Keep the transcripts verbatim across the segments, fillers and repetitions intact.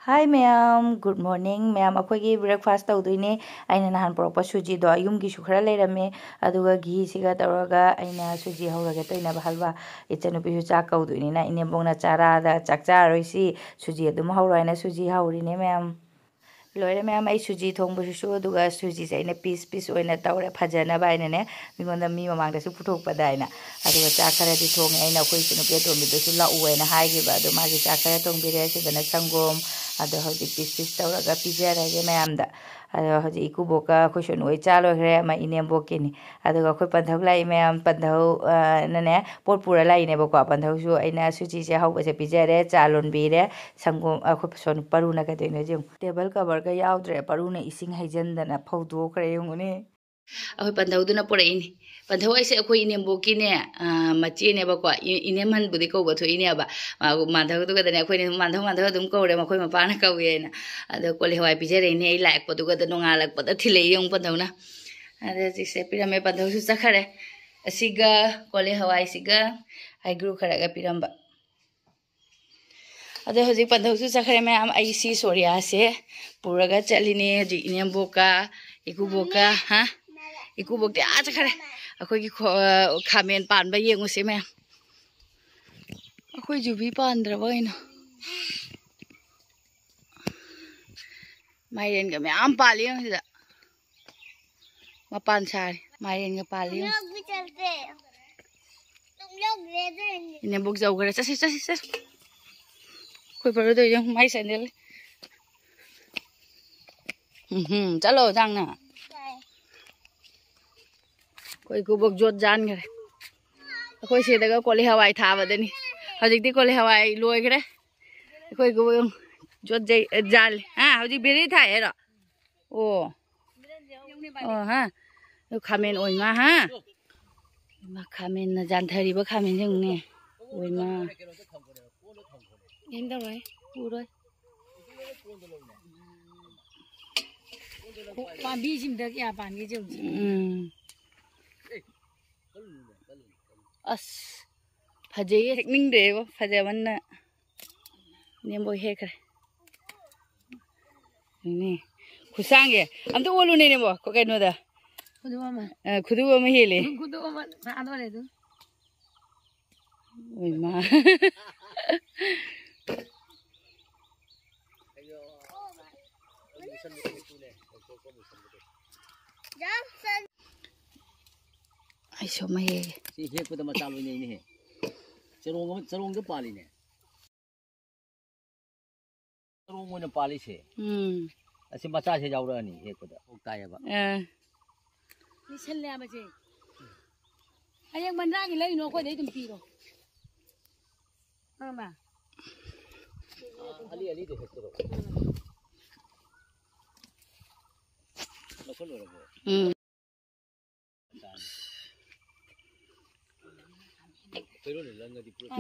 Hi ꯃꯌꯥꯝ, good morning ꯃꯌꯥꯝ꯫ ꯑꯩꯈꯣꯏꯒꯤ breakfast ꯇꯧꯗꯣꯏꯅꯦ꯫ ꯑꯩꯅ ꯅꯍꯥꯟ ꯄꯨꯔꯛꯄ ꯁꯨꯖꯤꯗꯣ ꯌꯨꯝꯒꯤꯁꯨ ꯈꯔ ꯂꯩꯔꯝꯃꯦ, ꯑꯗꯨꯒ ꯘꯤꯁꯤꯒ ꯇꯧꯔꯒ ꯑꯩꯅ ꯁꯨꯖꯤ ꯍꯧꯔꯒꯦ ꯇꯧꯅꯕ ꯍꯜꯋꯥ꯫ ꯏꯆꯟꯅꯨꯄꯤꯁꯨ ꯆꯥꯛ ꯀꯧꯗꯣꯏꯅꯤꯅ ꯏꯅꯦꯝꯕꯣꯛꯅ ꯆꯥꯔꯥꯗ ꯆꯥꯛ ꯆꯥꯔꯔꯣꯏꯁꯤ, ꯁꯨꯖꯤ ꯑꯗꯨꯝ ꯍꯧꯔꯣ ꯍꯥꯏꯅ ꯁꯨꯖꯤ ꯍꯧꯔꯤꯅꯦ ꯃꯌꯥꯝ꯫ ꯂꯣꯏꯔꯦ ꯃꯌꯥꯝ, ꯑꯩ ꯁꯨꯖꯤ ꯊꯣꯡꯕꯁꯤꯁꯨ꯫ ꯑꯗꯨꯒ ꯁꯨꯖꯤꯁꯦ ꯑꯩꯅ piece piece ꯑꯣꯏꯅ ꯇꯧꯔꯦ ꯐꯖꯅꯕ ꯍꯥꯏꯅꯅꯦ, ꯃꯤꯉꯣꯟꯗ, ꯃꯤ ꯃꯃꯥꯡꯗꯁꯨ ꯄꯨꯊꯣꯛꯄꯗ ꯍꯥꯏꯅ꯫ ꯑꯗꯨꯒ ꯆꯥꯛ ꯈꯔꯗꯤ ꯊꯣꯡꯉꯦ꯫ ꯑꯩꯅ ꯑꯩꯈꯣꯏ ꯏꯆꯟꯅꯨꯄꯤ ꯑꯇꯣꯝꯕꯤꯗꯨꯁꯨ ꯂꯥꯛꯎ ꯍꯥꯏꯅ ꯍꯥꯏꯈꯤꯕ, ꯑꯗꯣ ꯃꯥꯒꯤ ꯆꯥꯛ ꯈꯔ ꯊꯣꯡꯕꯤꯔꯦ꯫ ꯁꯤꯗꯅ ꯁꯪꯒꯣꯝ, ꯑꯗꯣ ꯍꯧꯖꯤꯛ piece piece ꯇꯧꯔꯒ ꯄꯤꯖꯔꯒꯦ ꯃꯌꯥꯝꯗ꯫ ꯑꯗꯣ ꯍꯧꯖꯤꯛ ꯏꯀꯨꯕꯣꯛꯀ ꯑꯩꯈꯣꯏ ꯁꯣꯅꯨ ꯍꯣꯏ ꯆꯥ ꯂꯣꯏꯈ꯭ꯔꯦ, ꯑꯃ ꯏꯅꯦꯝꯕꯣꯛꯀꯤꯅꯤ꯫ ꯑꯗꯨꯒ ꯑꯩꯈꯣꯏ ꯄꯟꯊꯧ ꯂꯥꯛꯏ ꯃꯌꯥꯝ, ꯄꯟꯊꯧ, ꯑ, ꯅꯅꯦ ꯄꯣꯠ ꯄꯨꯔ ꯂꯥꯛꯏꯅꯦꯕꯀꯣ꯫ ꯄꯟꯊꯧꯁꯨ ꯑꯩꯅ ꯁꯨꯖꯤꯁꯦ ꯍꯧꯕꯁꯦ ꯄꯤꯖꯔꯦ, ꯆꯥ ꯂꯣꯟꯕꯤꯔꯦ, ꯁꯪꯒꯣꯝ, ꯑꯩꯈꯣꯏ ꯁꯣꯅꯨ ꯄꯔꯨꯅ ꯀꯩꯗꯧꯔꯤꯅꯣ ꯌꯦꯡꯉꯨ, table cover ꯒ ꯌꯥꯎꯗ꯭ꯔꯦ, ꯄꯔꯨꯅ ꯏꯁꯤꯡ ꯍꯩꯖꯤꯟꯗꯅ ꯐꯧꯗꯣꯛꯈ꯭ꯔꯦ ꯌꯦꯡꯉꯨꯅꯦ꯫ ꯑꯩꯈꯣꯏ ꯄꯟꯊꯧꯗꯨꯅ ꯄꯨꯔꯛꯏꯅꯤ꯫ ꯄꯟꯊꯧ ꯍꯥꯏꯁꯦ ꯑꯩꯈꯣꯏ ꯏꯅꯦꯝꯕꯣꯛꯀꯤꯅꯦ, ꯑ, ꯃꯆꯦꯅꯦꯕꯀꯣ꯫ ꯏ-, ꯏꯅꯦꯝꯍꯟꯕꯨꯗꯤ ꯀꯧꯕ ꯊꯣꯛꯏꯅꯦꯕ꯫ ꯃꯥꯕꯨ ꯃꯥꯟꯙꯧꯗꯨꯒꯗꯅꯦ ꯑꯩꯈꯣꯏꯅ ꯃꯥꯟꯙꯧ, ꯃꯥꯟꯙꯧ ꯑꯗꯨꯝ ꯀꯧꯔꯦ, ꯃꯈꯣꯏ ꯃꯄꯥꯅ ꯀꯧꯏ ꯍꯥꯏꯅ꯫ ꯑꯗꯣ ꯀꯣꯂꯤ ꯍꯋꯥꯏ ꯄꯤꯖꯔꯛꯏꯅꯦ꯫ ꯑꯩ ꯂꯥꯛꯄꯗꯨꯒꯗ ꯅꯣꯡꯉꯥꯜꯂꯛꯄꯗ ꯊꯤꯜꯂꯛꯏ ꯌꯦꯡꯉꯨ ꯄꯟꯊꯧꯅ꯫ ꯑꯗ ꯍꯧꯖꯤꯛꯁꯦ ꯄꯤꯔꯝꯃꯦ, ꯄꯟꯊꯧꯁꯨ ꯆꯠꯈꯔꯦ꯫ ꯑꯁꯤꯒ ꯀꯣꯂꯤ ꯍꯋꯥꯏꯁꯤꯒ ꯍꯩꯒ꯭ꯔꯨ ꯈꯔꯒ ꯄꯤꯔꯝꯕ꯫ ꯑꯗꯣ ꯍꯧꯖꯤꯛ ꯄꯟꯊꯧꯁꯨ ꯆꯠꯈ꯭ꯔꯦ ꯃꯌꯥꯝ꯫ ꯑꯩ ꯁꯤ ꯁꯣꯔꯤꯌꯥꯁꯦ ꯄꯨꯔꯒ ꯆꯠꯂꯤꯅꯦ ꯍꯧꯖꯤꯛ ꯏꯅꯦꯝꯕꯣꯛꯀ, ꯏꯀꯨꯕꯣꯛꯀ, ꯍꯥ? ꯏꯀꯨꯕꯣꯛꯇꯤ ꯑꯥ ꯆꯠꯈ꯭ꯔꯦ꯫ ꯑꯩꯈꯣꯏꯒꯤ ꯈꯣ-, ꯈꯥꯃꯦꯟ ꯄꯥꯟꯕ ꯌꯦꯡꯉꯨꯁꯦ ꯃꯌꯥꯝ꯫ ꯑꯩꯈꯣꯏ ꯌꯨꯕꯤ ꯄꯥꯟꯗ꯭ꯔꯕ ꯀꯩꯅꯣ? ꯃꯥꯏꯔꯦꯟꯒ ꯃꯌꯥꯝ ꯄꯥꯜꯂꯤ ꯌꯦꯡꯉꯨ ꯁꯤꯗ꯫ ꯃꯄꯥꯟ ꯁꯥꯔꯦ꯫ ꯃꯥꯏꯔꯦꯟꯒ ꯄꯥꯜꯂꯤ ꯌꯦꯡꯉꯨ꯫ तुम लोग भी चलते हैं। तुम लोग ले जाएंगे। ꯏꯅꯦꯝꯕꯣꯛ ꯌꯧꯈ꯭ꯔꯦ꯫ ꯆꯠꯁꯤ, ꯆꯠꯁꯤ, ꯆꯠꯁꯤ꯫ ꯑꯩꯈꯣꯏ ꯄꯔꯨꯗꯣ ꯌꯦꯡꯉꯨ, ꯃꯥꯏ ꯁꯦꯟꯗꯜ꯫ ꯎꯝ, ꯆꯠꯂꯣ, ꯖꯥꯡꯅ꯫ ꯑꯩꯈꯣꯏ ꯏꯀꯨꯕꯣꯛ ꯖꯣꯠ ꯖꯥꯟꯈ꯭ꯔꯦ꯫ ꯑꯩꯈꯣꯏ ꯁꯤꯗꯒ ꯀꯣꯂꯤ ꯍꯋꯥꯏ ꯊꯥꯕꯗꯅꯤ꯫ ꯍꯧꯖꯤꯛꯇꯤ ꯀꯣꯂꯤ ꯍꯋꯥꯏ ꯂꯣꯏꯈ꯭ꯔꯦ꯫ ꯑꯩꯈꯣꯏ ꯏꯀꯨꯕꯣꯛ ꯖꯣꯠ ꯖꯩ-, ꯖꯥꯜꯂꯦ꯫ ꯍꯥ, ꯍꯧꯖꯤꯛ ꯕꯦꯔꯤ ꯊꯥꯏ ꯍꯥꯏꯔꯣ? ꯑꯣ꯫ ꯑꯣ, ꯍꯥ꯫ ꯑꯗꯨ ꯈꯥꯃꯦꯟ ꯑꯣꯏꯃ, ꯍꯥ꯫ ꯏꯃꯥ, ꯈꯥꯃꯦꯟꯅ ꯌꯥꯟꯊꯔꯤꯕ ꯈꯥꯃꯦꯟꯁꯦ ꯌꯦꯡꯉꯨꯅꯦ꯫ ꯑꯣꯏꯃ꯫ ꯀꯩꯝ ꯇꯧꯔꯣꯏ꯫ ꯄꯨꯔꯣꯏ꯫ ꯄꯥꯝꯕꯤꯁꯤꯡꯗ ꯀꯌꯥ ꯄꯥꯟꯒꯦ ꯌꯦꯡꯉꯨꯁꯦ꯫ ꯎꯝ꯫ ꯑꯁ, ꯐꯖꯩꯌꯦ꯫ ꯍꯦꯛꯅꯤꯡꯗ꯭ꯔꯦꯕꯣ, ꯐꯖꯃꯟꯅ꯫ ꯅꯦꯝꯕꯣꯛ ꯍꯦꯛꯈ꯭ꯔꯦ꯫ ꯎꯝ꯫ ꯈꯨꯁꯥꯡꯁꯦ ꯑꯝꯇ ꯑꯣꯜꯂꯨꯅꯦ ꯅꯦꯕꯣ꯫ ꯀ-, ꯀꯩꯅꯣꯗ꯫ ꯈꯨꯗꯣ ꯑꯃ꯫ ꯑ, ꯈꯨꯗꯣ ꯑꯃ ꯍꯦꯜꯂꯦ꯫ ꯈꯨꯗꯣ ꯑꯃ ꯐꯥꯗꯣꯔꯦ ꯑꯗꯨ꯫ ꯑꯣꯏꯃꯥ꯫ ꯑꯩ ꯁꯣꯝ ꯍꯦꯛꯒꯦ꯫ ꯁꯤ ꯍꯦꯛꯄꯗ ꯃꯆꯥ ꯂꯣꯏꯅꯩꯅꯦꯍꯦ꯫ ꯆꯔꯣꯡ ꯑꯃ, ꯆꯔꯣꯡꯗ ꯄꯥꯜꯂꯤꯅꯦ꯫ ꯆꯔꯣꯡ ꯑꯣꯏꯅ ꯄꯥꯜꯂꯤꯁꯦ꯫ ꯎꯝ꯫ ꯑꯁꯤ ꯃꯆꯥꯁꯦ ꯌꯥꯎꯔꯛꯑꯅꯤ ꯍꯦꯛꯄꯗ꯫ ꯑꯣꯛ ꯇꯥꯏꯌꯦꯕ꯫ ꯑꯥ꯫ ꯂꯤꯁꯜꯂꯦ ꯍꯥꯏꯕꯁꯦ꯫ ꯍꯌꯦꯡ ꯃꯟꯗꯥꯒꯤ ꯂꯩꯅꯨ, ꯑꯩꯈꯣꯏꯗꯩ ꯑꯗꯨꯝ ꯄꯤꯔꯣ꯫ ꯈꯪꯉꯕ? ꯑꯥ, ꯑꯂꯤ ꯑꯂꯤꯗꯣ ꯍꯦꯛꯇꯣꯔꯣ? ꯎꯝ꯫ ꯂꯧꯁꯜꯂꯨꯔꯕꯣ? ꯎꯝ꯫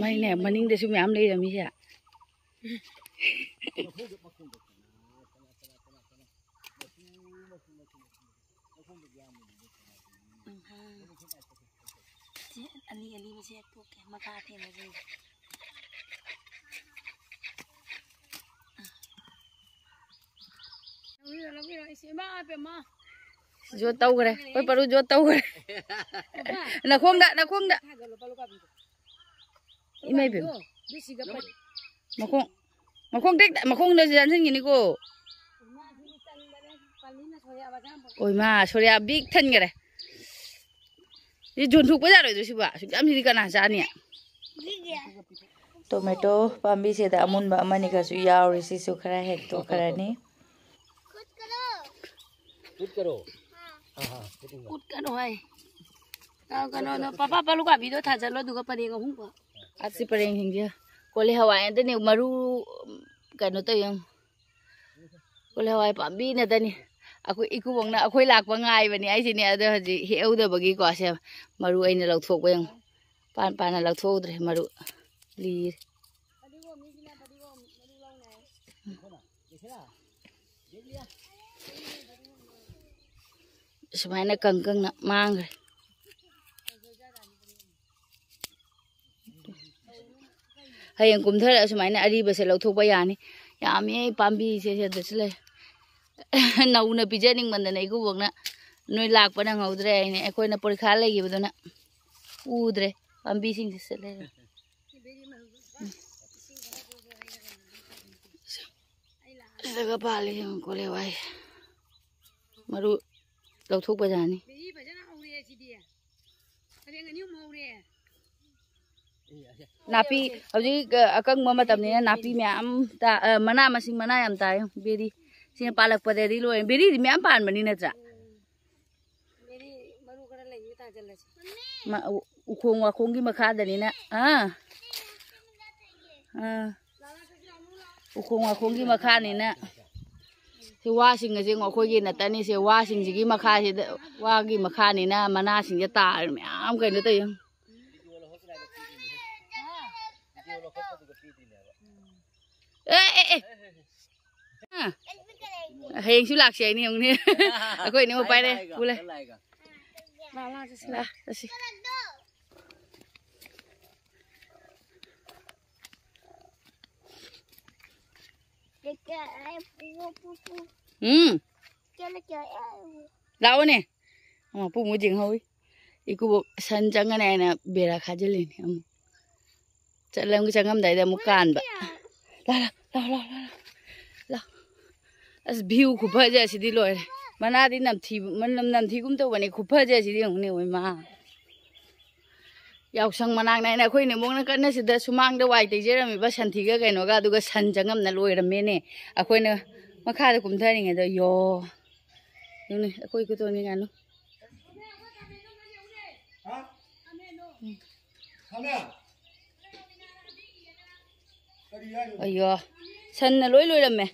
ꯃꯩꯅꯦ, ꯃꯅꯤꯡꯗꯁꯨ ꯃꯌꯥꯝ ꯂꯩꯔꯝꯃꯤꯁꯦ꯫ ꯁꯤ ꯑꯅꯤ ꯑꯅꯤꯃꯁꯦ ꯍꯦꯛ ꯇꯣꯛꯀꯦ, ꯃꯈꯥ ꯊꯦꯡꯕꯁꯤꯡꯁꯦ꯫ ꯂꯧꯕꯤꯔꯣ, ꯂꯧꯕꯤꯔꯣ, ꯏꯆꯦ, ꯏꯃꯥ, ꯄꯦꯝꯃ꯫ ꯖꯣꯠ ꯇꯧꯈ꯭ꯔꯦ꯫ ꯑꯩꯈꯣꯏ ꯄꯔꯨ ꯖꯣꯠ ꯇꯧꯈ꯭ꯔꯦ꯫ ꯅꯈꯣꯡꯗ, ꯅꯈꯣꯡꯗ꯫ ꯏꯃꯥ ꯏꯕꯦꯝꯃ꯫ ꯃꯈꯣꯡ, ꯃꯈꯣꯡ ꯇꯦꯛꯇ, ꯃꯈꯣꯡꯗꯁꯨ ꯌꯥꯟꯁꯤꯟꯈꯤꯅꯤꯀꯣ꯫ ꯑꯣꯏ ꯃꯥ, ꯁꯣꯔꯤꯌꯥ ꯕꯤꯛ ꯊꯟꯈꯔꯦ꯫ ꯁꯤ ꯌꯣꯟꯊꯣꯛꯄ ꯌꯥꯔꯣꯏꯗ꯭ꯔꯣ ꯁꯤꯕꯨ? ꯑꯁꯨꯛ ꯌꯥꯝꯁꯤꯗꯤ ꯀꯅꯥ ꯆꯥꯅꯤ? ꯇꯣꯃꯦꯇꯣ ꯄꯥꯝꯕꯤꯁꯤꯗ ꯑꯃꯨꯟꯕ ꯑꯃꯅꯤꯒꯁꯨ ꯌꯥꯎꯔꯤ꯫ ꯁꯤꯁꯨ ꯈꯔ ꯍꯦꯛꯇꯣꯛꯈ꯭ꯔꯅꯤ꯫ ꯀꯨꯠ ꯀꯔꯣ? ꯍꯥ, ꯍꯥ, ꯀꯨꯠ ꯀꯔꯣ꯫ ꯀꯨꯠ ꯀꯅꯣ ꯍꯥꯏ꯫ ꯀꯩꯅꯣꯗꯣ, ꯄꯄꯥ, ꯄꯂꯨꯀꯥꯕꯤꯗꯣ ꯊꯥꯖꯜꯂꯣ, ꯑꯗꯨꯒ ꯄꯔꯦꯡ ꯑꯍꯨꯝꯀꯣ꯫ ꯑꯁꯤ ꯄꯔꯦꯡꯁꯤꯡꯁꯦ ꯀꯣꯂꯤ ꯍꯋꯥꯏ ꯉꯥꯛꯇꯅꯦ, ꯃꯔꯨ, ꯀꯩꯅꯣ ꯇꯧꯋꯤ ꯌꯦꯡꯉꯨ꯫ ꯀꯣꯂꯤ ꯍꯋꯥꯏ ꯄꯥꯝꯕꯤ ꯉꯥꯛꯇꯅꯤ꯫ ꯑꯩꯈꯣꯏ ꯏꯀꯨꯕꯣꯛꯅ ꯑꯩꯈꯣꯏ ꯂꯥꯛꯄ ꯉꯥꯏꯕꯅꯦ ꯑꯩꯁꯤꯅꯦ, ꯑꯗꯣ ꯍꯧꯖꯤꯛ ꯍꯦꯛꯍꯧꯗꯕꯒꯤꯀꯣ, ꯁꯦ ꯃꯔꯨ ꯑꯩꯅ ꯂꯧꯊꯣꯛꯄ ꯌꯦꯡꯉꯨ꯫ ꯄꯥꯟ ꯄꯥꯟꯅ ꯂꯧꯊꯣꯛꯍꯧꯗ꯭ꯔꯦ, ꯃꯔꯨ ꯂꯤꯔꯦ꯫ ꯁꯨꯃꯥꯏꯅ ꯀꯪ ꯀꯪꯅ ꯃꯥꯡꯈ꯭ꯔꯦ꯫ ꯍꯌꯦꯡ ꯀꯨꯝꯊꯔꯒ ꯁꯨꯃꯥꯏꯅ ꯑꯔꯤꯕꯁꯦ ꯂꯧꯊꯣꯛꯄ ꯌꯥꯅꯤ꯫ ꯌꯥꯝꯃꯤ ꯄꯥꯝꯕꯤꯁꯦ ꯁꯤꯗꯁꯨ ꯂꯩ꯫ ꯅꯧꯅ ꯄꯤꯖꯅꯤꯡꯃꯟꯗꯅ ꯏꯀꯨꯕꯣꯛꯅ ꯅꯣꯏ ꯂꯥꯛꯄ ꯅꯪꯍꯧꯗ꯭ꯔꯦ ꯍꯥꯏꯅꯦ꯫ ꯑꯩꯈꯣꯏꯅ ꯄꯔꯤꯈꯥ ꯂꯩꯈꯤꯕꯗꯨꯅ ꯎꯗ꯭ꯔꯦ ꯄꯥꯝꯕꯤꯁꯤꯡꯁꯦ꯫ ꯁꯤ ꯂꯩꯔꯦ꯫ ꯁꯤꯗꯒ ꯄꯥꯜꯂꯤ ꯌꯦꯡꯉꯨꯀꯣ, ꯂꯦꯋꯥꯏ꯫ ꯃꯔꯨ ꯂꯧꯊꯣꯛꯄꯖꯥꯠꯅꯤ꯫ ꯅꯥꯄꯤ ꯍꯧꯖꯤꯛ, ꯑ, ꯑꯀꯪꯕ ꯃꯇꯝꯅꯤꯅ ꯅꯥꯄꯤ ꯃꯌꯥꯝ ꯇꯥ-, ꯑ, ꯃꯅꯥ ꯃꯁꯤꯡ ꯃꯅꯥ ꯌꯥꯝ ꯇꯥꯏ꯫ ꯕꯦꯔꯤ ꯁꯤꯅ ꯄꯥꯜꯂꯛꯄꯗꯗꯤ ꯂꯣꯏꯔꯦ꯫ ꯕꯦꯔꯤꯗꯤ ꯃꯌꯥꯝ ꯄꯥꯟꯕꯅꯤ ꯅꯠꯇ꯭ꯔꯥ? ꯃ-, ꯎ-, ꯎꯈꯣꯡ ꯋꯥꯈꯣꯡꯒꯤ ꯃꯈꯥꯗꯅꯤꯅ꯫ ꯑꯥ꯫ ꯑꯥ꯫ ꯎꯈꯣꯡ ꯋꯥꯈꯣꯡꯒꯤ ꯃꯈꯥꯅꯤꯅ꯫ ꯁꯤ ꯋꯥꯁꯤꯡ ꯑꯁꯤ ꯑꯩꯈꯣꯏꯒꯤ ꯅꯠꯇꯅꯤ꯫ ꯁꯤ ꯋꯥꯁꯤꯡꯁꯤꯒꯤ ꯃꯈꯥꯁꯤꯗ, ꯋꯥꯒꯤ ꯃꯈꯥꯅꯤꯅ ꯃꯅꯥꯁꯤꯡꯁꯦ ꯇꯥꯔꯦ ꯃꯌꯥꯝ ꯀꯩꯅꯣ ꯇꯧꯏ꯫ ꯑꯦ, ꯑꯦ, ꯑꯦ꯫ ꯑ꯫ ꯍꯌꯦꯡꯁꯨ ꯂꯥꯛꯁꯦ ꯍꯥꯏꯅꯤ ꯌꯦꯡꯉꯨꯅꯦ꯫ ꯑꯩꯈꯣꯏ ꯏꯅꯦ ꯎꯄꯥꯏ ꯂꯩ꯫ ꯄꯨ ꯂꯩ꯫ ꯂꯥ, ꯆꯠꯁꯤ꯫ ꯎꯝ꯫ ꯂꯥꯛꯑꯣꯅꯦ꯫ ꯑꯃ ꯄꯨꯡꯃꯨꯛ ꯌꯦꯡꯍꯧꯏ꯫ ꯏꯀꯨꯕꯣꯛ ꯁꯟ ꯆꯪꯉꯅꯤ ꯍꯥꯏꯅ ꯕꯦꯔꯥ ꯈꯥꯖꯤꯜꯂꯤꯅꯦ ꯑꯃꯨꯛ꯫ ꯆꯠꯂꯝ-, ꯆꯪꯉꯝꯗꯥꯏꯗ ꯑꯃꯨꯛ ꯀꯥꯟꯕ꯫ ꯂꯥ, ꯂꯥ, ꯂꯥ꯫ ꯑꯁ, view ꯈꯨꯐꯖ ꯑꯁꯤꯗꯤ ꯂꯣꯏꯔꯦ꯫ ꯃꯅꯥꯗꯤ ꯅꯝꯊꯤ-, ꯃꯅꯝ ꯅꯝꯊꯤꯒꯨꯝ ꯇꯧꯕꯅꯦ, ꯈꯨꯐꯖ ꯑꯁꯤꯗꯤ ꯌꯦꯡꯉꯨꯅꯦ, ꯑꯣꯏꯃꯥ꯫ ꯌꯥꯎꯁꯪ ꯃꯅꯥꯛ ꯅꯥꯏꯅ ꯑꯩꯈꯣꯏ ꯅꯦꯝꯕꯣꯛꯅ ꯀꯟꯅ ꯁꯤꯗ ꯁꯨꯃꯥꯡꯗ ꯋꯥꯏ ꯇꯩꯖꯔꯝꯃꯤꯕ ꯁꯟꯊꯤꯒ ꯀꯩꯅꯣꯒ, ꯑꯗꯨꯒ ꯁꯟ ꯆꯪꯉꯝꯅ ꯂꯣꯏꯔꯝꯃꯦꯅꯦ꯫ ꯑꯩꯈꯣꯏꯅ ꯃꯈꯥꯗ ꯀꯨꯝꯊꯔꯤꯉꯩꯗ, ꯌꯣ꯫ ꯌꯦꯡꯉꯨꯅꯦ, ꯑꯩꯈꯣꯏ ꯈꯨꯇꯣꯟꯒꯤ ꯉꯥꯅꯨ꯫ ꯑꯌꯣ, ꯁꯟꯅ ꯂꯣꯏ ꯂꯣꯏꯔꯝꯃꯦ꯫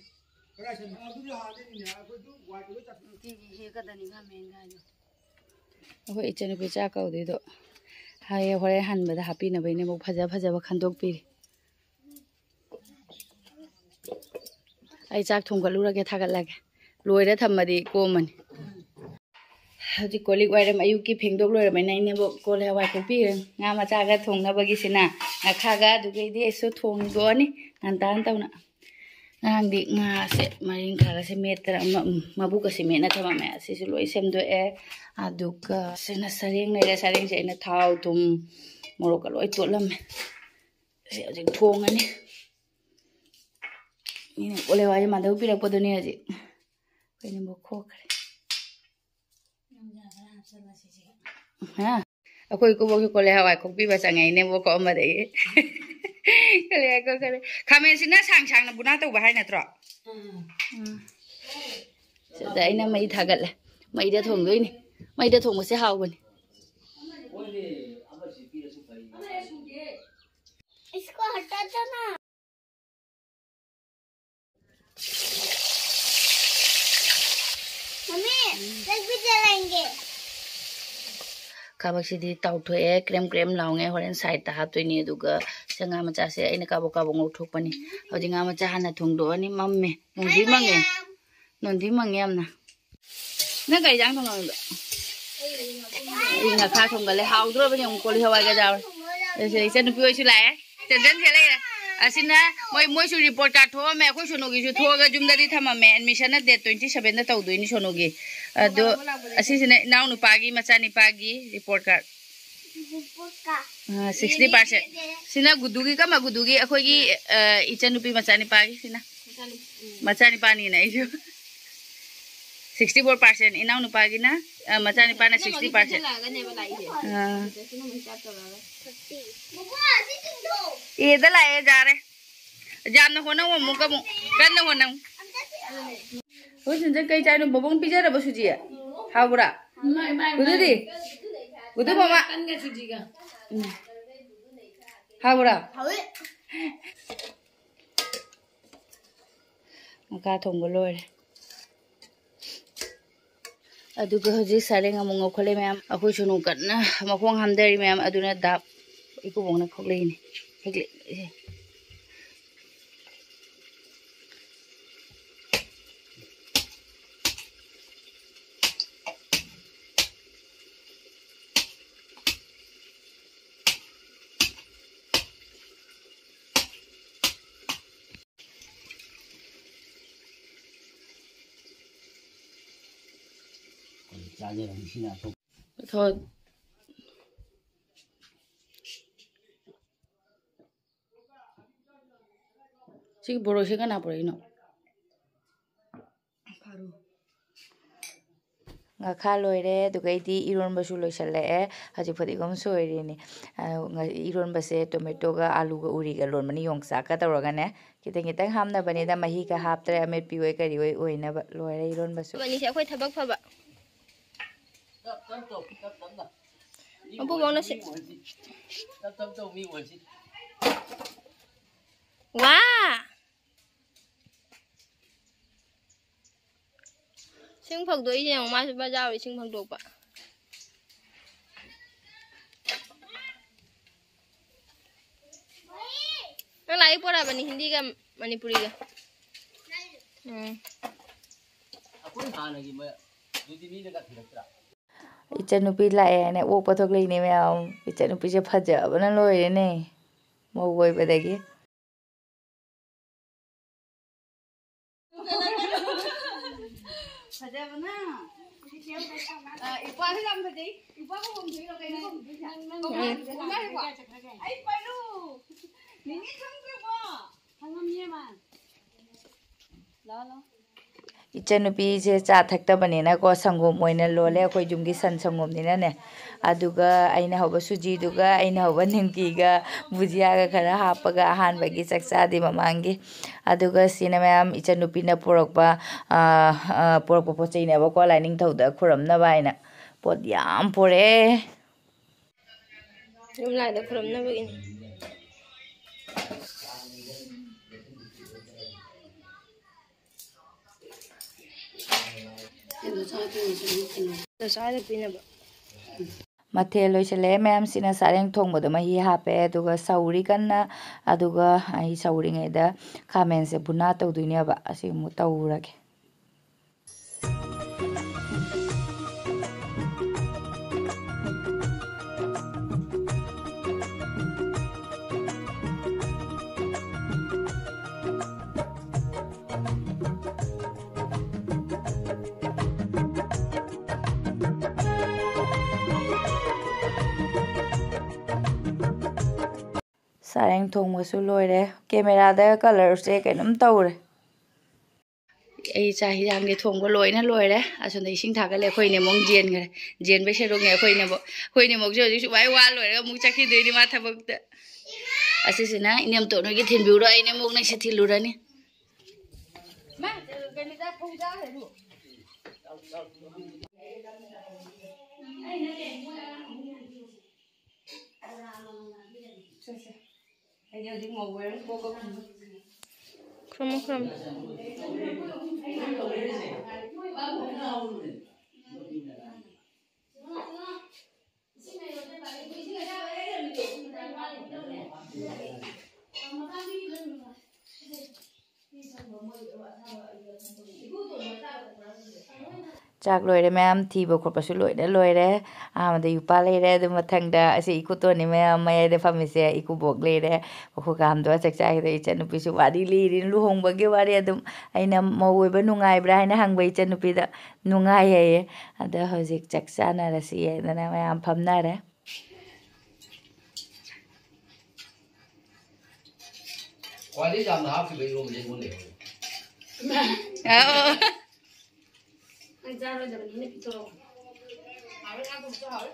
ꯅꯨꯡꯇꯤꯒꯤ ꯍꯦꯛꯀꯗꯅꯤ ꯈꯥꯃꯦꯟꯒꯥꯏꯗꯣ꯫ ꯑꯩꯈꯣꯏ ꯏꯆꯟꯅꯨꯄꯤ ꯆꯥꯛ ꯀꯧꯗꯣꯏꯗꯣ ꯍꯥꯏꯌꯦ, ꯍꯣꯔꯦꯟ ꯍꯟꯕꯗ ꯍꯥꯞꯄꯤꯅꯕ ꯏꯅꯦꯕꯣꯛ ꯐꯖ ꯐꯖꯕ ꯈꯟꯗꯣꯛꯄꯤꯔꯤ꯫ ꯑꯩ ꯆꯥꯛ ꯊꯣꯡꯒꯠꯂꯨꯔꯒꯦ, ꯊꯥꯒꯠꯂꯒꯦ꯫ ꯂꯣꯏꯔ ꯊꯝꯃꯗꯤ ꯀꯣꯝꯃꯅꯤ꯫ ꯍꯧꯖꯤꯛ ꯀꯣꯜ ꯂꯤꯛ ꯋꯥꯏꯔꯝ ꯑꯌꯨꯛꯀꯤ ꯐꯦꯡꯗꯣꯛ ꯂꯣꯏꯔꯕꯅꯤꯅ ꯏꯅꯦꯕꯣꯛ ꯀꯣꯜ ꯍꯋꯥꯏ ꯀꯣꯛꯄꯤꯔꯦ꯫ ꯉꯥ ꯃꯆꯥꯒ ꯊꯣꯡꯅꯕꯒꯤꯁꯤꯅ ꯉꯥꯈꯥꯒ, ꯑꯗꯨꯒꯩꯗꯤ ꯑꯩꯁꯨ ꯊꯣꯡꯗꯣꯛꯑꯅꯤ ꯉꯟꯇꯥꯅ ꯇꯧꯅ꯫ ꯉꯔꯥꯡꯗꯤ ꯉꯥꯁꯦ ꯃꯔꯤꯡꯈꯥꯒꯁꯦ ꯃꯦꯠꯇꯅ ꯑꯃ, ꯎꯝ, ꯃꯕꯨꯛꯀꯁꯦ ꯃꯦꯠꯅ ꯊꯝꯃꯝꯃꯦ꯫ ꯑꯁꯤꯁꯨ ꯂꯣꯏ ꯁꯦꯝꯗꯣꯛꯑꯦ꯫ ꯑꯗꯨꯒ ꯁꯤꯅ ꯁꯔꯦꯡ ꯂꯩꯔꯦ꯫ ꯁꯔꯦꯡꯁꯦ ꯑꯩꯅ ꯊꯥꯎ, ꯊꯨꯝ, ꯃꯣꯔꯣꯛꯀ ꯂꯣꯏ ꯇꯣꯠꯂꯝꯃꯦ꯫ ꯁꯤ ꯍꯧꯖꯤꯛ ꯊꯣꯡꯉꯅꯤ꯫ ꯃꯤꯅ ꯀꯣꯂꯤ ꯍꯋꯥꯏꯁꯦ ꯃꯥꯙꯕ ꯄꯤꯔꯛꯄꯗꯨꯅꯦ ꯍꯧꯖꯤꯛ꯫ ꯑꯩꯈꯣꯏꯅ ꯃꯨꯛ ꯈꯣꯛꯈ꯭ꯔꯦ꯫ ꯍꯥ? ꯑꯩꯈꯣꯏ ꯏꯀꯨꯕꯣꯛꯁꯨ ꯀꯣꯂꯤ ꯍꯋꯥꯏ ꯈꯣꯛꯄꯤꯕ ꯆꯪꯉꯛꯏꯅꯦꯕꯀꯣ ꯑꯃꯗꯒꯤ꯫ ꯀꯣꯂꯤ ꯍꯋꯥꯏ ꯈꯣꯛꯈ꯭ꯔꯦ꯫ ꯈꯥꯃꯦꯟꯁꯤꯅ ꯁꯥꯡ ꯁꯥꯡꯅ ꯕꯨꯅꯥ ꯇꯧꯕ ꯍꯥꯏ ꯅꯠꯇ꯭ꯔꯣ? ꯎꯝ꯫ ꯁꯤꯗ ꯑꯩꯅ ꯃꯩ ꯊꯥꯒꯠꯂꯦ꯫ ꯃꯩꯗ ꯊꯣꯡꯗꯣꯏꯅꯤ꯫ ꯃꯩꯗ ꯊꯣꯡꯕꯁꯦ ꯍꯥꯎꯕꯅꯤ꯫ इसको हटा दो ना। मम्मी, जल भी जलाएंगे। ꯀꯥꯕꯛꯁꯤꯗꯤ ꯇꯥꯎꯊꯣꯛꯑꯦ, ꯀ꯭ꯔꯦꯝ ꯀ꯭ꯔꯦꯝ ꯂꯥꯎꯉꯦ꯫ ꯍꯣꯔꯦꯟ ꯁꯥꯏꯗꯇ ꯍꯥꯞꯇꯣꯏꯅꯤ꯫ ꯑꯗꯨꯒ ꯁꯤ ꯉꯥ ꯃꯆꯥꯁꯦ ꯑꯩꯅ ꯀꯥꯕꯛ ꯀꯥꯕꯛ ꯉꯧꯊꯣꯛꯄꯅꯤ꯫ ꯍꯧꯖꯤꯛ ꯉꯥ ꯃꯆꯥ ꯍꯥꯟꯅ ꯊꯣꯡꯗꯣꯛꯑꯅꯤ꯫ ꯃꯝꯃꯦ, ꯅꯣꯡꯗꯤ ꯃꯪꯉꯦ꯫ ꯅꯣꯡꯗꯤ ꯃꯪꯉꯦ ꯌꯥꯝꯅ꯫ ꯅꯪ ꯀꯩ ꯏꯟꯖꯥꯡ ꯊꯣꯡꯉꯝꯃꯤꯕ? ꯑꯩ ꯉꯥꯈꯥ ꯊꯣꯡꯒꯠꯂꯦ꯫ ꯍꯥꯎꯗ꯭ꯔꯣꯕꯅꯦ ꯑꯃꯨꯛ ꯀꯣꯂꯤ ꯍꯋꯥꯏꯒ ꯆꯥꯕ꯫ ꯑꯁꯤ ꯏꯆꯟꯅꯨꯄꯤ ꯍꯣꯏꯁꯨ ꯂꯥꯛꯑꯦ꯫ ꯆꯟꯗꯟꯁꯦ ꯂꯩꯔꯦ꯫ ꯑꯁꯤꯅ ꯃꯣꯏ, ꯃꯣꯏꯁꯨ ꯔꯤꯄꯣꯔꯠ ꯀꯥꯔꯗ ꯊꯣꯛꯑꯝꯃꯦ꯫ ꯑꯩꯈꯣꯏ ꯁꯣꯅꯨꯒꯤꯁꯨ ꯊꯣꯛꯑꯒ ꯌꯨꯝꯗꯗꯤ ꯊꯝꯃꯝꯃꯦ꯫ ꯑꯦꯗꯃꯤꯁꯟꯅ ꯗꯦꯠ ꯇ꯭ꯋꯦꯟꯇꯤ ꯁꯚꯦꯟꯗ ꯇꯧꯗꯣꯏꯅꯤ ꯁꯣꯅꯨꯒꯤ꯫ ꯑꯗꯣ ꯑꯁꯤꯁꯤꯅ ꯏꯅꯥꯎꯅꯨꯄꯥꯒꯤ ꯃꯆꯥꯅꯤꯄꯥꯒꯤ ꯔꯤꯄꯣꯔꯠ ꯀꯥꯔꯗ꯫ Sixty percent. ꯁꯤꯅ ꯒꯨꯗꯨꯒꯤ, ꯀꯝꯕ ꯒꯨꯗꯨꯒꯤ? ꯑꯩꯈꯣꯏꯒꯤ, ꯑ, ꯏꯆꯟꯅꯨꯄꯤ ꯃꯆꯥꯅꯤꯄꯥꯒꯤ ꯁꯤꯅ꯫ ꯃꯆꯥꯅꯤꯄꯥꯅꯤꯅ ꯑꯩꯁꯨ꯫ ꯁꯤꯛꯁꯇꯤ ꯐꯣꯔ ꯄꯥꯔꯁꯦꯟ ꯏꯅꯥꯎꯅꯨꯄꯥꯒꯤꯅ, ꯑ, ꯃꯆꯥꯅꯨꯄꯥꯅ ꯁꯤꯛꯁꯇꯤ ꯄꯥꯔꯁꯦꯟ꯫ ꯑꯥ꯫ ꯑꯦꯗ ꯂꯥꯛꯑꯦ, ꯌꯥꯔꯦ꯫ ꯌꯥꯝꯅ ꯍꯣꯠꯅꯧ ꯑꯃꯨꯛꯀ ꯑꯃꯨꯛ꯫ ꯀꯟꯅ ꯍꯣꯠꯅꯧ꯫ ꯑꯩꯈꯣꯏ ꯁꯤꯟꯖ ꯀꯩ ꯆꯥꯏꯅꯣ? ꯕꯣꯕꯣꯡ ꯄꯤꯖꯔꯕ ꯁꯨꯖꯤ? ꯍꯥꯎꯕ꯭ꯔꯥ? ꯎꯗꯨꯗꯤ? ꯎꯗꯨ ꯃꯃꯥ꯫ ꯎꯝ꯫ ꯍꯥꯎꯕ꯭ꯔꯥ? ꯉꯥ ꯊꯣꯡꯕ ꯂꯣꯏꯔꯦ꯫ ꯑꯗꯨꯒ ꯍꯧꯖꯤꯛ ꯁꯔꯦꯡ ꯑꯃꯨꯛ ꯉꯧꯈꯠꯂꯦ ꯃꯌꯥꯝ꯫ ꯑꯩꯈꯣꯏ ꯁꯨꯅꯨ ꯀꯟꯅ ꯃꯈꯣꯡ ꯍꯥꯝꯊꯔꯤ ꯃꯌꯥꯝ꯫ ꯑꯗꯨꯅ ꯗꯥꯛ ꯏꯀꯨꯕꯣꯛꯅ ꯈꯣꯛꯂꯛꯏꯅꯦ꯫ ꯍꯦꯛꯂꯛꯏꯁꯦ꯫ ꯆꯥꯖꯔꯅꯤ꯫ ꯁꯤꯅ ꯑꯇꯣꯞꯄ꯫ ꯊꯣ-, ꯁꯤꯒꯤ ꯕꯣꯔꯣꯁꯦ ꯀꯅꯥ ꯄꯨꯔꯛꯏꯅꯣ? ꯉꯥꯈꯥ ꯂꯣꯏꯔꯦ, ꯑꯗꯨꯒ ꯑꯩꯗꯤ ꯏꯔꯣꯟꯕꯁꯨ ꯂꯣꯏꯁꯤꯜꯂꯛꯑꯦ꯫ ꯍꯧꯖꯤꯛ ꯐꯗꯤꯒꯣꯝ ꯁꯣꯏꯔꯤꯅꯤ꯫ ꯑ, ꯉ-, ꯏꯔꯣꯟꯕꯁꯦ ꯇꯣꯃꯦꯇꯣꯒ ꯑꯥꯂꯨꯒ ꯎꯔꯤꯒ ꯂꯣꯟꯕꯅꯤ, ꯌꯣꯡꯆꯥꯛꯀ ꯇꯧꯔꯒꯅꯦ꯫ ꯈꯤꯇꯪ ꯈꯤꯇꯪ ꯍꯥꯞꯅꯕꯅꯤꯗ, ꯃꯍꯤꯒ ꯍꯥꯞꯇ꯭ꯔꯦ, ꯑꯃꯦꯠꯄꯤ ꯑꯣꯏ ꯀꯔꯤ ꯑꯣꯏ ꯑꯣꯏꯅꯕ꯫ ꯂꯣꯏꯔꯦ ꯏꯔꯣꯟꯕꯁꯨ꯫ ꯑꯅꯤꯁꯦ ꯑꯩꯈꯣꯏ ꯊꯕꯛ ꯐꯕ꯫ ꯇꯞ ꯇꯞ ꯇꯧ, ꯇꯞ ꯇꯞꯅ꯫ ꯃꯄꯨꯕꯣꯛꯅ ꯁꯤ-, ꯇꯞ ꯇꯞ ꯇꯧ, ꯃꯤ ꯑꯣꯏꯁꯤ꯫ ꯋꯥ! ꯏꯁꯤꯡ ꯐꯧꯗꯣꯛꯏꯁꯦ ꯌꯦꯡꯉꯣ, ꯃꯥꯁꯨ ꯕꯖꯥꯔ ꯏꯁꯤꯡ ꯐꯧꯗꯣꯛꯄ꯫ ꯅꯪ ꯂꯥꯏꯔꯤꯛ ꯄꯣꯔꯛꯑꯕꯅꯤ, ꯍꯤꯟꯗꯤꯒ ꯃꯅꯤꯄꯨꯔꯤꯒ꯫ ꯎꯝ꯫ ꯑꯩꯈꯣꯏ ꯍꯥꯟꯅꯒꯤ ꯃ-, ꯑꯗꯨꯗꯤ ꯃꯤꯅꯒ ꯊꯤꯔꯛꯇ꯭ꯔꯥ? ꯏꯆꯟꯅꯨꯄꯤ ꯂꯥꯛꯑꯦꯅ ꯑꯣꯛꯄ ꯊꯣꯛꯂꯛꯏꯅꯦ ꯃꯌꯥꯝ꯫ ꯏꯆꯟꯅꯨꯄꯤꯁꯦ ꯐꯖꯕꯅ ꯂꯣꯏꯔꯦꯅꯦ, ꯃꯧ ꯑꯣꯏꯕꯗꯒꯤ꯫ ꯐꯖꯕꯅ꯫ ꯑ, ꯏꯄꯥꯁꯨ ꯌꯥꯝ ꯐꯖꯩ꯫ ꯏꯄꯥꯒ ꯍꯣꯡꯗꯣꯏꯔꯣ ꯀꯩꯅꯣ? ꯎꯝ꯫ ꯏꯄꯥ ꯂꯩꯀꯣ? ꯑꯩ ꯄꯥꯏꯔꯨ꯫ ꯅꯤꯅꯦ ꯈꯪꯗ꯭ꯔꯕꯣ? ꯈꯪꯉꯝꯅꯤꯌꯦ ꯃꯥ꯫ ꯂꯥꯛꯑꯣ, ꯂꯥꯛꯑꯣ꯫ ꯏꯆꯟꯅꯨꯄꯤꯁꯦ ꯆꯥ ꯊꯛꯇꯕꯅꯤꯅꯀꯣ, ꯁꯪꯒꯣꯝ ꯑꯣꯏꯅ ꯂꯣꯜꯂꯦ, ꯑꯩꯈꯣꯏ ꯌꯨꯝꯒꯤ ꯁꯟ ꯁꯪꯒꯣꯝꯅꯤꯅꯅꯦ꯫ ꯑꯗꯨꯒ ꯑꯩꯅ ꯍꯧꯕ ꯁꯨꯖꯤꯗꯨꯒ, ꯑꯩꯅ ꯍꯧꯕ ꯅꯤꯝꯀꯤꯒ, ꯕꯨꯖꯤꯌꯥꯒ ꯈꯔ ꯍꯥꯞꯄꯒ ꯑꯍꯥꯟꯕꯒꯤ ꯆꯥꯛ ꯆꯥꯗꯦ ꯃꯃꯥꯡꯒꯤ꯫ ꯑꯗꯨꯒ ꯁꯤꯅ ꯃꯌꯥꯝ ꯏꯆꯟꯅꯨꯄꯤꯅ ꯄꯨꯔꯛꯄ, ꯑ, ꯑ, ꯄꯨꯔꯛꯄ ꯄꯣꯠ ꯆꯩꯅꯦꯕꯀꯣ, ꯂꯥꯏꯅꯤꯡꯊꯧꯗ ꯈꯨꯔꯨꯝꯅꯕ ꯍꯥꯏꯅ ꯄꯣꯠ ꯌꯥꯝ ꯄꯨꯔꯛꯑꯦ꯫ ꯌꯨꯝ ꯂꯥꯏꯗ ꯈꯨꯔꯨꯝꯅꯕꯒꯤꯅꯤ꯫ ꯃꯊꯦꯜ ꯂꯣꯏꯁꯤꯜꯂꯛꯑꯦ ꯃꯌꯥꯝꯁꯤꯅ꯫ ꯆꯥꯔꯦꯡ ꯊꯣꯡꯕꯗꯣ ꯃꯍꯤ ꯍꯥꯞꯄꯦ, ꯑꯗꯨꯒ ꯁꯧꯔꯤ ꯀꯟꯅ꯫ ꯑꯗꯨꯒ ꯑꯩ ꯁꯧꯔꯤꯉꯩꯗ ꯈꯥꯃꯦꯟꯁꯦ ꯕꯨꯅꯥ ꯇꯧꯗꯣꯏꯅꯦꯕ꯫ ꯑꯁꯤ ꯑꯃꯨꯛ ꯇꯧꯔꯒꯦ꯫ ꯆꯥꯔꯦꯡ ꯊꯣꯡꯕꯁꯨ ꯂꯣꯏꯔꯦ꯫ ꯀꯦꯃꯦꯔꯥꯗ ꯀꯂꯔꯁꯦ ꯀꯩꯅꯣꯝ ꯇꯧꯔꯦ꯫ ꯑꯩ ꯆꯥꯛ ꯍꯤꯟꯖꯥꯡꯗꯤ ꯊꯣꯡꯕ ꯂꯣꯏꯅ ꯂꯣꯏꯔꯦ꯫ ꯑꯁꯣꯝꯗ ꯏꯁꯤꯡ ꯊꯥꯒꯠꯂꯦ꯫ ꯑꯩꯈꯣꯏ ꯏꯅꯦꯃꯣꯡ ꯖꯦꯟꯈ꯭ꯔꯦ꯫ ꯖꯦꯟꯕꯩ ꯁꯦꯔꯨꯛꯅꯦ ꯑꯩꯈꯣꯏ ꯏꯅꯦꯕꯣꯛ꯫ ꯑꯩꯈꯣꯏ ꯏꯅꯦꯃꯣꯛꯁꯦ ꯍꯧꯖꯤꯛꯁꯨ ꯋꯥꯏ ꯋꯥ ꯂꯣꯏꯔꯒ ꯑꯃꯨꯛ ꯆꯠꯈꯤꯗꯣꯏꯅꯤ ꯃꯥ ꯊꯕꯛꯇ꯫ ꯑꯁꯤꯁꯤꯅ ꯏꯅꯦꯝꯇꯣꯟ ꯍꯣꯏꯒꯤ ꯊꯤꯟꯕꯤꯔꯣ꯫ ꯑꯩ ꯏꯅꯦꯃꯣꯛꯅ ꯁꯤ ꯊꯤꯜꯂꯨꯔꯅꯤ꯫ ꯈꯨꯔꯨꯝꯃꯨ, ꯈꯨꯔꯨꯝꯃꯨ꯫ ꯆꯥꯛ ꯂꯣꯏꯔꯦ ꯃꯌꯥꯝ, ꯊꯤꯕ ꯈꯣꯠꯄꯁꯨ ꯂꯣꯏꯅ ꯂꯣꯏꯔꯦ꯫ ꯑꯍꯥꯟꯕꯗ ꯏꯄꯥ ꯂꯩꯔꯦ, ꯑꯗꯨ ꯃꯊꯪꯗ ꯑꯁꯤ ꯏꯀꯨꯇꯣꯟꯅꯤ ꯃꯌꯥꯝ ꯃꯌꯥꯏꯗ ꯐꯝꯃꯤꯁꯦ, ꯏꯀꯨꯕꯣꯛ ꯂꯩꯔꯦ꯫ ꯑꯩꯈꯣꯏ ꯀꯥꯝꯗꯣ ꯆꯥꯛ ꯆꯥꯈꯤꯗ ꯏꯆꯟꯅꯨꯄꯤꯁꯨ ꯋꯥꯔꯤ ꯂꯤꯔꯤ, ꯂꯨꯍꯣꯡꯕꯒꯤ ꯋꯥꯔꯤ꯫ ꯑꯗꯨꯝ ꯑꯩꯅ ꯃꯧ ꯑꯣꯏꯕ ꯅꯨꯡꯉꯥꯏꯕ꯭ꯔꯥ ꯍꯥꯏꯅ ꯍꯪꯕ ꯏꯆꯟꯅꯨꯄꯤꯗ, "ꯅꯨꯡꯉꯥꯏ" ꯍꯥꯏꯌꯦ꯫ ꯑꯗꯣ ꯍꯧꯖꯤꯛ ꯆꯥꯛ ꯆꯥꯅꯔꯁꯤ ꯍꯥꯏꯗꯅ ꯃꯌꯥꯝ ꯐꯝꯅꯔꯦ꯫ ꯈ꯭ꯋꯥꯏꯗꯒꯤ ꯌꯥꯝꯅ ꯍꯥꯞꯈꯤꯕ ꯏꯔꯣꯝꯕꯁꯦ ꯑꯩꯉꯣꯟꯗ ꯂꯩꯍꯧꯔꯦ꯫ ꯑꯣ꯫ ꯑꯩ ꯆꯥꯔꯣꯏꯗꯕꯅꯤꯅ ꯄꯤꯊꯣꯔꯛꯑꯣ꯫ ꯍꯥꯎꯋꯦ, ꯉꯥ ꯊꯣꯡꯕꯁꯨ ꯍꯥꯎꯋꯦ꯫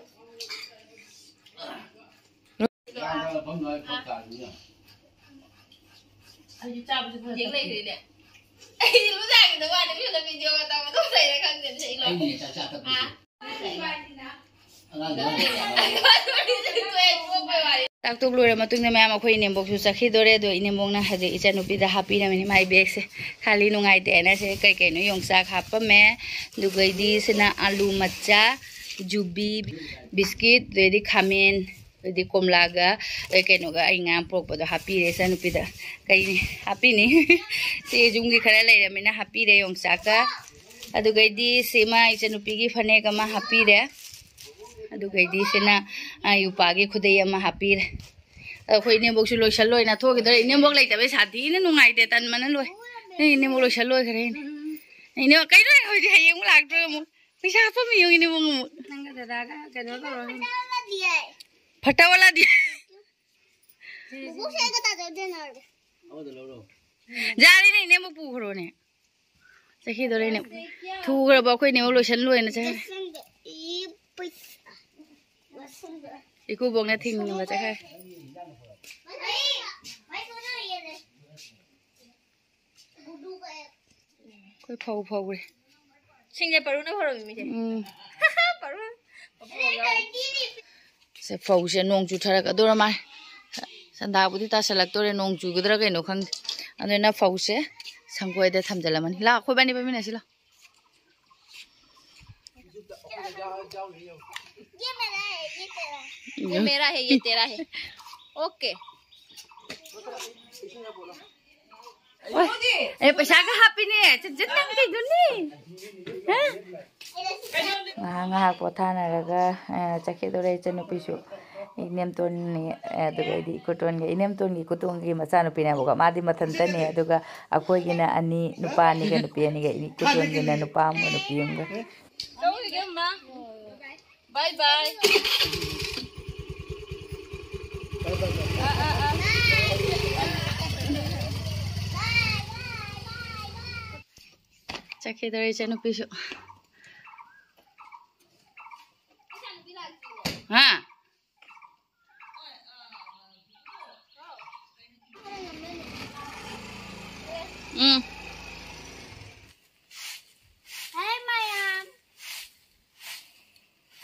ꯏꯌꯥꯝꯕ ꯃꯐꯝꯗꯣ ꯑꯩ ꯐꯔꯛ ꯇꯥꯔꯤꯅꯤꯅ꯫ ꯑꯩꯗꯤ ꯆꯥꯕꯁꯨ ꯐꯔꯛ ꯌꯦꯡ ꯂꯩꯈ꯭ꯔꯦꯅꯦ꯫ ꯑꯩꯗꯤ ꯂꯨꯖꯥꯒꯤꯗ ꯋꯥꯅꯤ, ꯃꯤꯉꯣꯟꯗ ꯚꯤꯗꯤꯑꯣꯒ ꯇꯧꯕ ꯑꯗꯨꯝ ꯂꯩꯔꯦ ꯈꯪꯗꯦ꯫ ꯑꯩ ꯂꯣꯏ꯫ ꯑꯩꯅꯦ ꯆꯥꯛ ꯆꯥ ꯇꯞꯄꯤꯁꯦ꯫ ꯑꯥ꯫ ꯆꯥꯛ ꯇꯣꯛ ꯂꯣꯏꯔ ꯃꯇꯨꯡꯗ ꯃꯌꯥꯝ ꯑꯩꯈꯣꯏ ꯏꯅꯦꯝꯕꯣꯛꯁꯨ ꯆꯠꯈꯤꯗꯣꯔꯦ꯫ ꯑꯗꯣ ꯏꯅꯦꯝꯕꯣꯛꯅ ꯍꯧꯖꯤꯛ ꯏꯆꯟꯅꯨꯄꯤꯗ ꯍꯥꯞꯄꯤꯔꯝꯃꯤꯅꯤ ꯃꯥꯏ ꯕꯦꯒꯁꯦ꯫ ꯈꯥꯂꯤ ꯅꯨꯡꯉꯥꯏꯇꯦꯅ ꯁꯦ ꯀꯩ ꯀꯩꯅꯣ ꯌꯣꯡꯆꯥꯛ ꯍꯥꯞꯄꯝꯃꯦ꯫ ꯑꯗꯨꯒꯩꯗꯤ ꯁꯤꯅ ꯑꯂꯨ ꯃꯆꯥ, ꯖꯨꯕꯤ, ꯕꯤꯁꯀꯤꯠ, ꯑꯗꯩꯗꯤ ꯈꯥꯃꯦꯟ, ꯑꯗꯩꯗꯤ ꯀꯣꯝꯂꯥꯒ, ꯑꯗꯩ ꯀꯩꯅꯣꯒ ꯑꯩ ꯉꯥ ꯄꯨꯔꯛꯄꯗꯣ ꯍꯥꯞꯄꯤꯔꯦ ꯏꯆꯟꯅꯨꯄꯤꯗ꯫ ꯀꯩꯅꯤ ꯍꯥꯞꯄꯤꯅꯤ꯫ ꯁꯤ ꯌꯨꯝꯒꯤ ꯈꯔ ꯂꯩꯔꯝꯃꯤꯅ ꯍꯥꯞꯄꯤꯔꯦ ꯌꯣꯡꯆꯥꯛꯀ꯫ ꯑꯗꯨꯒꯩꯗꯤ ꯁꯤꯃ ꯏꯆꯟꯅꯨꯄꯤꯒꯤ ꯐꯅꯦꯛ ꯑꯃ ꯍꯥꯞꯄꯤꯔꯦ꯫ ꯑꯗꯨꯒꯩꯗꯤ ꯁꯤꯅ, ꯑ, ꯌꯨꯄꯥꯒꯤ ꯈꯨꯗꯩ ꯑꯃ ꯍꯥꯞꯄꯤꯔꯦ꯫ ꯑꯗꯣ ꯑꯩꯈꯣꯏ ꯏꯅꯦꯝꯕꯣꯛꯁꯨ ꯂꯣꯏꯁꯜ ꯂꯣꯏꯅ ꯊꯣꯛꯈꯤꯗꯣꯔꯦ꯫ ꯏꯅꯦꯝꯕꯣꯛ ꯂꯩꯇꯕꯩ ꯁꯥꯊꯤꯅ ꯅꯨꯡꯉꯥꯏꯇꯦ, ꯇꯟꯕꯅ ꯂꯣꯏ꯫ ꯑꯦ, ꯏꯅꯦꯝꯕꯣꯛ ꯂꯣꯏꯁꯜ ꯂꯣꯏꯈ꯭ꯔꯦ꯫ ꯏꯅꯦ, ꯀꯩꯅꯣ ꯍꯧꯖꯤꯛ ꯍꯌꯦꯡ ꯑꯃꯨꯛ ꯂꯥꯛꯇ꯭ꯔꯣ ꯑꯃꯨꯛ? ꯄꯩꯁꯥ ꯍꯥꯞꯄꯝꯃꯤ ꯌꯦꯡꯉꯨ ꯏꯅꯦꯝꯕꯣꯛ ꯑꯃꯨꯛ꯫ ꯅꯪꯒ ꯗꯗꯥꯒ ꯀꯩꯅꯣ ꯇꯧꯔꯣ꯫ ꯐꯠꯇ ꯋꯥꯂꯥꯗꯤ꯫ ꯃꯀꯣꯛꯁꯦ ꯑꯩꯒ ꯇꯥꯖꯧꯗꯦ ꯅꯥꯔꯦ꯫ ꯑꯃꯗ ꯂꯧꯔꯣ꯫ ꯌꯥꯔꯦꯅꯦ, ꯏꯅꯦ ꯑꯃꯨꯛ ꯄꯨꯈ꯭ꯔꯣꯅꯦ꯫ ꯆꯠꯈꯤꯗꯣꯔꯦꯅꯦ꯫ ꯊꯨꯈ꯭ꯔꯕ ꯑꯩꯈꯣꯏ ꯅꯦ ꯂꯣꯏꯁꯟ ꯂꯣꯏꯅ ꯆꯠꯈ꯭ꯔꯦ꯫ ꯏꯀꯨꯕꯣꯛꯅ ꯊꯤꯡꯉꯕ ꯆꯠꯈ꯭ꯔꯦ꯫ ꯑꯩꯈꯣꯏ ꯐꯧ ꯐꯧꯔꯦ꯫ ꯁꯤꯡꯁꯦ ꯄꯔꯨꯅ ꯐꯧꯔꯝꯃꯤ ꯃꯤꯁꯦ꯫ ꯎꯝ꯫ ꯄꯔꯨ꯫ ꯁꯦ, ꯐꯧꯁꯦ ꯅꯣꯡ ꯆꯨꯊꯔꯛꯀꯗꯧꯔ ꯃꯥꯜꯂꯦ꯫ ꯁꯟꯗꯥꯕꯨꯗꯤ ꯇꯥꯁꯜꯂꯛꯇꯣꯔꯦ, ꯅꯣꯡ ꯆꯨꯒꯗ꯭ꯔꯥ ꯀꯩꯅꯣ ꯈꯪꯗꯦ꯫ ꯑꯗꯨꯅ ꯐꯧꯁꯦ ꯁꯪꯒꯣꯏꯗ ꯊꯝꯖꯤꯜꯂꯝꯃꯅꯤ꯫ ꯂꯥꯛ, ꯑꯩꯈꯣꯏ ꯏꯕꯥꯅꯤ ꯄꯥꯏꯃꯤꯟꯅꯁꯤ ꯂꯥꯎ꯫ ये मेरा है, ये तेरा है। ये मेरा है, ये तेरा है। ओके। ꯑꯦ, ꯄꯩꯁꯥꯒ ꯍꯥꯞꯄꯤꯅꯦ꯫ ꯆꯠ-, ꯆꯠ-, ꯅꯪ ꯀꯩꯗꯨꯅꯤ? ꯍꯥ? ꯉꯥꯏꯍꯥꯛ ꯉꯥꯏꯍꯥꯛ ꯄꯣꯊꯥꯅꯔꯒ, ꯑ, ꯆꯠꯈꯤꯗꯣꯔꯦ ꯏꯆꯟꯅꯨꯄꯤꯁꯨ꯫ ꯏꯅꯦꯝꯇꯣꯟꯅꯤ, ꯑꯗꯨꯒ ꯑꯩꯗꯤ ꯏꯀꯨꯇꯣꯟꯒ, ꯏꯅꯦꯝꯇꯣꯟꯒꯤ ꯏꯀꯨꯇꯣꯟꯒꯤ ꯃꯆꯥꯅꯨꯄꯤꯅꯦꯕꯀꯣ꯫ ꯃꯥꯗꯤ ꯃꯊꯟꯇꯅꯦ, ꯑꯗꯨꯒ ꯑꯩꯈꯣꯏꯒꯤꯅ ꯑꯅꯤ, ꯅꯨꯄꯥ ꯑꯅꯤꯒ ꯅꯨꯄꯤ ꯑꯅꯤꯒ, ꯏꯀꯨꯇꯣꯟꯒꯤꯅ ꯅꯨꯄꯥ ꯑꯃꯒ ꯅꯨꯄꯤ ꯑꯃꯒ꯫ ꯇꯧꯔꯤꯒꯦ, ꯃꯥ꯫ ꯕꯥꯏ ꯕꯥꯏ꯫ ꯑꯥ, ꯑꯥ, ꯑꯥ꯫ ꯆꯠꯈꯤꯗꯧꯔꯦ ꯏꯆꯟꯅꯨꯄꯤꯁꯨ꯫ ꯍꯥ? ꯎꯝ꯫ ꯍꯥꯏ ꯃꯌꯥꯝ꯫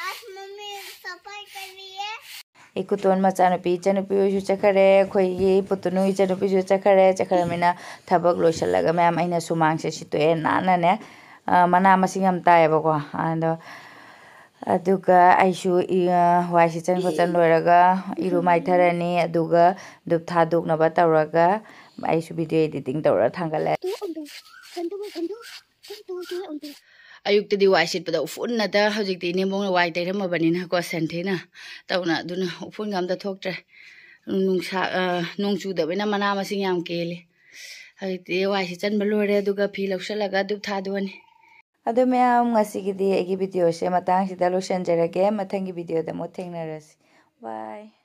ꯑꯁ, ꯃꯝꯃꯤ ꯁꯐꯥꯏ ꯀꯔꯤꯌꯦ? ꯏꯀꯨꯇꯣꯟ ꯃꯆꯥꯅꯨꯄꯤ, ꯏꯆꯟꯅꯨꯄꯤ ꯍꯣꯏꯁꯨ ꯆꯠꯈꯔꯦ꯫ ꯑꯩꯈꯣꯏꯒꯤ ꯄꯨꯇꯨꯅꯨ ꯏꯆꯟꯅꯨꯄꯤꯁꯨ ꯆꯠꯈꯔꯦ꯫ ꯆꯠꯈ꯭ꯔꯃꯤꯅ ꯊꯕꯛ ꯂꯣꯏꯁꯤꯜꯂꯒ ꯃꯌꯥꯝ ꯑꯩꯅ ꯁꯨꯃꯥꯡꯁꯦ ꯁꯤꯠꯇꯣꯛꯑꯦ ꯅꯥꯟꯅꯅꯦ꯫ ꯑ, ꯃꯅꯥ ꯃꯁꯤꯡ ꯌꯥꯝ ꯇꯥꯏꯌꯦꯕꯀꯣ꯫ ꯑꯗꯣ, ꯑꯗꯨꯒ ꯑꯩꯁꯨ ꯏ-, ꯑ, ꯋꯥꯏ ꯁꯤꯠꯆꯟ ꯈꯣꯠꯆꯟ ꯂꯣꯏꯔꯒ ꯏꯔꯨ ꯃꯥꯏꯊꯔꯅꯤ꯫ ꯑꯗꯨꯒ ꯙꯨꯞ ꯊꯥꯗꯣꯛꯅꯕ ꯇꯧꯔꯒ ꯑꯩꯁꯨ video editing ꯇꯧꯔꯒ ꯊꯥꯡꯒꯠꯂꯦ꯫ ꯑꯌꯨꯛꯇꯗꯤ ꯋꯥꯏ ꯁꯤꯠꯄꯗ ꯎꯐꯨꯟꯅꯗ, ꯍꯧꯖꯤꯛꯇꯤ ꯏꯅꯦꯝꯕꯣꯛꯅ ꯋꯥꯏ ꯇꯩꯔꯝꯃꯕꯅꯤꯅꯀꯣ, ꯁꯟꯊꯤꯅ ꯇꯧꯅ, ꯑꯗꯨꯅ ꯎꯐꯨꯟꯒ ꯑꯝꯇ ꯊꯣꯛꯇ꯭ꯔꯦ꯫ ꯅꯨꯡꯁꯥ, ꯑ, ꯅꯣꯡ ꯆꯨꯗꯕꯅꯤꯅ ꯃꯅꯥ ꯃꯁꯤꯡ ꯌꯥꯝ ꯀꯦꯜꯂꯤ꯫ ꯍꯧꯖꯤꯛꯇꯤ ꯋꯥꯏ ꯁꯤꯠꯆꯟꯕ ꯂꯣꯏꯔꯦ, ꯑꯗꯨꯒ ꯐꯤ ꯂꯧꯁꯜꯂꯒ ꯙꯨꯞ ꯊꯥꯗꯣꯛꯑꯅꯤ꯫ ꯑꯗꯨ ꯃꯌꯥꯝ, ꯉꯁꯤꯒꯤꯗꯤ ꯑꯩꯒꯤ videoꯁꯦ ꯃꯇꯥꯡꯁꯤꯗ ꯂꯣꯏꯁꯟꯖꯔꯒꯦ꯫ ꯃꯊꯪꯒꯤ videoꯗ ꯑꯃꯨꯛ ꯊꯦꯡꯅꯔꯁꯤ꯫ Bye꯫